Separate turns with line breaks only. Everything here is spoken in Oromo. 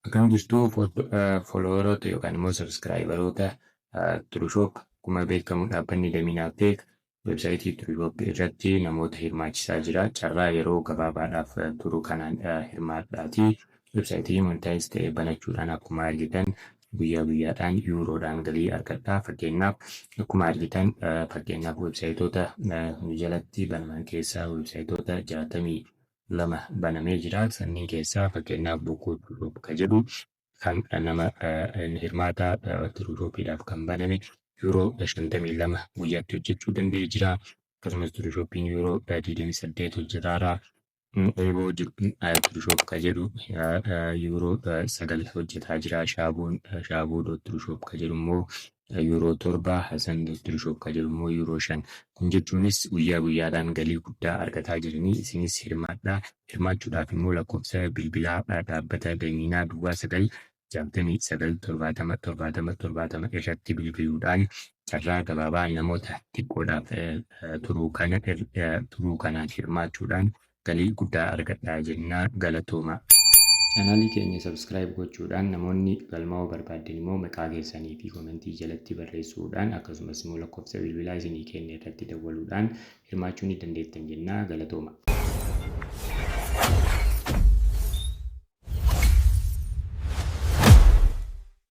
Akkam jirtu followeroota yookaan immoo subscriberoota Turushoop? Akkuma beekamu dhaabbanni Daminaa Tech websaayitii Turushoop irratti namoota hirmaachisaa jira. Carraa yeroo gabaabaadhaaf turu kanaan hirmaadhaati. Websaayitii monetize ta'e banachuudhaan akkuma argitan guyyaa guyyaadhaan yuuroodhaan galii argadhaa. Fakkeenyaaf akkuma argitan, fakkeenyaaf websaayitoota nu jalatti banaman keessaa websaayitoota 62 banamee jira. Sanniin keessaa fakkeenyaaf Bokkuu Turushoop kan jedhu kan nama hirmaataa Turushooppiidhaaf kan baname yuuroo 52 guyyaatti hojjechuu danda'ee jira. Akkasumas Turushooppiin yuuroo 28 hojjetaara. Eeboo Turushoop kan jedhu yuuroo 9 hojjetaa jira. Shaabuun Shaabuu Turushoop kan jedhu immoo yuuroo 7, Hasan Turushoop kan jedhu immoo yuuroo 5. Kun jechuunis guyyaa guyyaadhaan galii guddaa argataa jiranii, isinis hirmaadhaa. Hirmaachuudhaaf immoo lakkoofsa bilbilaa dhaabbata Damiinaa 09 69 70 70 70 irratti bilbiluudhaan carraa gabaabaa namoota xiqqoodhaaf turuu kanaan hirmaachuudhaan galii guddaa argadhaa jennaa, galatooma. Chaanaalii keenya subscribe gochuudhaan namoonni galmaa'uu barbaadan immoo maqaa keessanii fi komentii jalatti barreessuudhaan, akkasumas immoo lakkoofsa bilbilaa isinii kenne irratti dawwaluudhaan hirmaachuu ni dandeettan jennaa, galatooma.